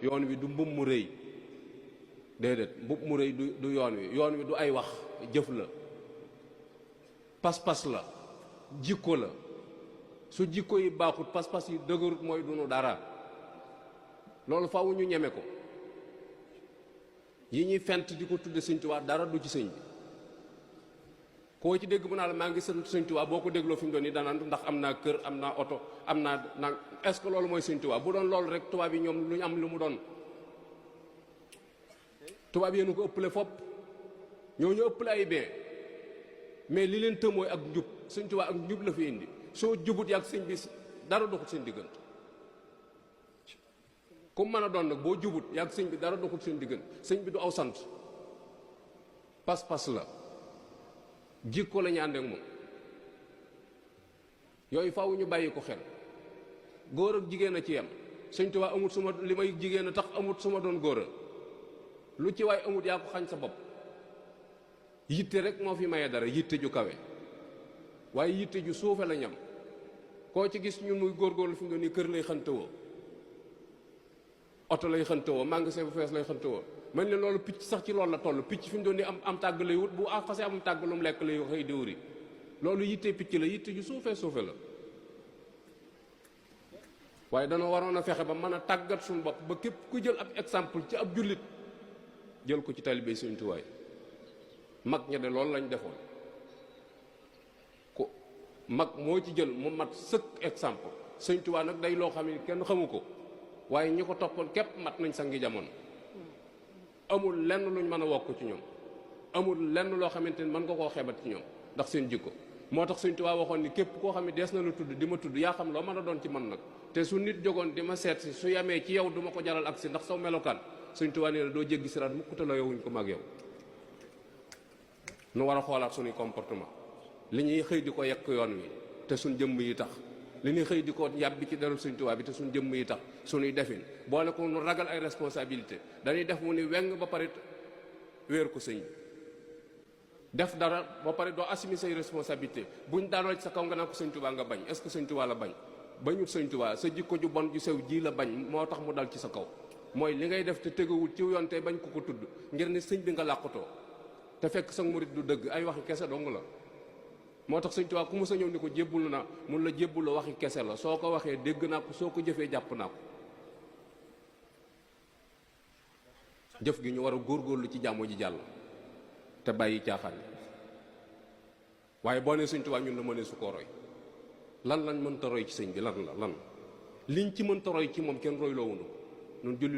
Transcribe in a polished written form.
yoon wi du mbub mu rëy déedéet mbub mu rëy du yoon wi du ay wax jëf la pas-pas la jikko la su jikko yi baaxut pas-pas yi dëgërut mooy dunu dara loolu faaw ñu ñeme ko yi ñuy fent di ko tudde Sëñ Tuubaa dara du ci sëñ bi koo ci dégg mu naa la maa ngi sant Sëñ Tuubaa boo ko dégloo fi mu doon nii danaan ndax am naa kër am naa oto am naa nag est-ce que loolu mooy Sëñ Tuubaa bu doon loolu rek tubaab yi ñoom lu ñu am lu mu doon tubaab yéen ko ëppale fopp ñoo ñu ëppale ay bien mais li leen tëmooy ak njub Sëñ Tuubaa ak njub la fi indi soo jubut yàgg sëñ bi dara doxut seen diggante ku mën a doon nag boo jubut yàgg sëñ bi dara doxut seen diggante sëñ bi du aw sant pas-pas la jikko la ñu ànd ak moom yooyu faaw ñu bàyyi ko xel góor ak jigéen a ci yem Sëñ Tuubaa amut suma li may jigéen a tax amut suma doon góor a lu ci waay amut yaa ko xañ sa bopp yitte rek moo fi maye dara yitte ju kawe waaye yitte ju suufe la ñam koo ci gis ñun muy góorgóorlu fi mu doon nii kër lay xantewoo oto lay xantewoo magasin bu fees lay xantewoo man ne loolu picc sax ci loolu la toll picc fi mu doon nii am tàgg lay wut bu xasee am tàgg lu mu lekk lay xëy di wuri loolu yitte picc la yitte ju suufe la waaye dana waroon a fexe ba mën a tàggat suñu bopp ba képp ku jël ab exemple ci ab jullit jël ko ci talibé Sëñ Tuubaa mag ña de loolu lañ defoon ko mag moo ci jël mu mat sëkk exemple Sëñ Tuubaa nag day loo xam ne kenn xamu ko waaye ñi ko toppoon képp mat nañ sangi jamono amul lenn luñ mën a wokk ci ñoom amul lenn loo xamante ni mën nga koo xebat ci ñoom ndax seen jikko moo tax Sëñ Tuubaa waxoon ni képp koo xam ne dees na la tudd di ma tudd yaa xam loo mën a doon ci man nag te su nit jógoon di ma seet si su yamee ci yow du ma ko jaral ak si ndax saw melokaan Sëñ Tuubaa nee na doo jéggi siraat mukk te la yowuñ ko mag yow nu war a xoolaat suñuy comportement li ñuy xëy di ko yekk yoon wi te suñ jëmm yi tax li ñuy xëy di ko yàbbi ci derul Sëñ Tuubaa bi te suñ jëmm yi tax suñuy defin boole ko nu ragal ay responsabilité dañuy def mu ni weng ba pare wéer ko sëñ bi def dara ba pare doo assumer say responsabilité buñ daanoo ci sa kaw nga naan ko Sëñ Tuubaa nga bañ est-ce que Sëñ Tuubaa la bañ bañut Sëñ Tuubaa sa jikko ju bon ju sew ji la bañ moo tax mu dal ci sa kaw mooy li ngay def te tegawul ci yoon te bañ ko ko tudd ngir ne sëñ bi nga làqutoo te fekk sa murit du dëgg ay waxi kese dong la moo tax Sëñ Tuubaa ku mu sa ñëw ni ko jébbulu na mun la jébbulu waxi kese la soo ko waxee dégg naa ko soo ko jëfee jàpp naa ko jëf gi ñu war a góorgóorlu ci jàmmo ji jàll te bàyyi caaxaan waaye boo nee Sëñ Tuubaa ñun la mënee su ko roy lan lañ mënta roy ci sëñ bi lan la lan liñ ci mënta roy ci moom kenn roy loo wunu nun julli